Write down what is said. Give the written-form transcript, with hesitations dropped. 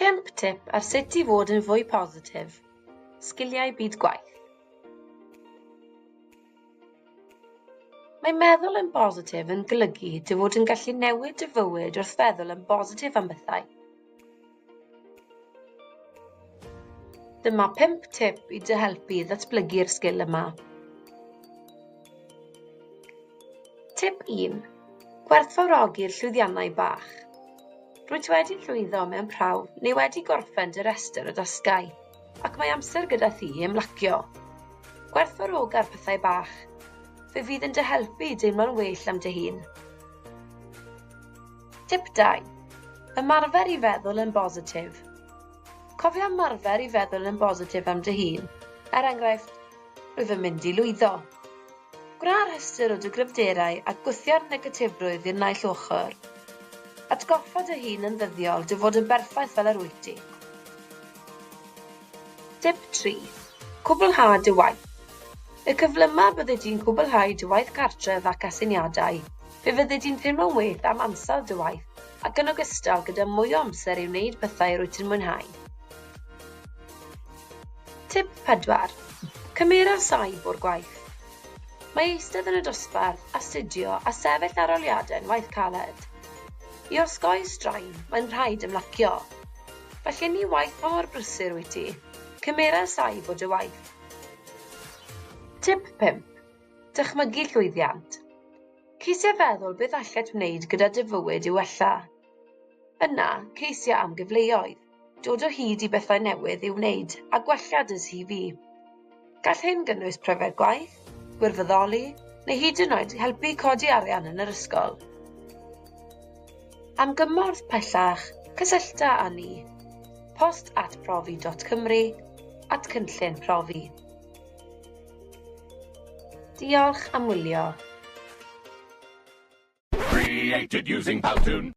Pump tip ar sut i fod yn fwy positif. Sgiliau byd gwaith. Mae meddwl yn bositif yn golygu dy fod yn gallu newid dy fywyd wrth feddwl yn bositif am bethau. Dyma pump tip i dy helpu i ddatblygu'r sgil yma. Tip 1. Gwerthfawrogi'r llwyddiannau bach. Rwyt wedi llwyddo mewn prawf neu wedi gorffen dy restr o dasgau, ac mae amser gyda thi i ymlacio. Gwerthfawroga'r pethau bach. Fe fydd yn dy helpu i deimlo'n well am dy hun. Tip 2. Ymarfer i feddwl yn bositif. Cofia ymarfer i feddwl yn bositif am dy hun. Er enghraifft, rwyf yn mynd i lwyddo. Gwna rhestr o dy gryfderau a gwthio'r negatifrwydd i'r naill ochr. Atgoffa dy hun yn ddyddiol dy fod yn berffaith fel yr wyt ti. Tip 3. Cwblha dy waith. Y cyflyma byddi di'n cwblhau dy waith cartref ac aseiniadau, fe fyddi di'n teimlo'n well am ansawdd dy waith ac yn ogystal gyda mwy o amser i wneud pethau rwyt ti'n mwynhau. Tip 4. Cymera saib o'r gwaith. Mae eistedd yn y dosbarth, astudio a sefyll arholiadau'n waith caled. I osgoi straen, mae'n rhaid ymlacio. Felly ni waeth pa mor brysur wyt ti, cymera saib o dy waith. Tip 5. Dychmygu llwyddiant. Ceisia feddwl beth allet wneud gyda dy fywyd i'w wella. Yna, ceisia am gyfleoedd, dod o hyd i bethau newydd i'w wneud a gwella dy CV. Gall hyn gynnwys pryfed gwaith, gwirfoddoli, neu hyd yn oed helpu codi arian yn yr ysgol. Am gymorth pellach, cysyllta â ni. Post at profi.cymru at cynllun profi. Diolch am wylio. Created using Powtoon.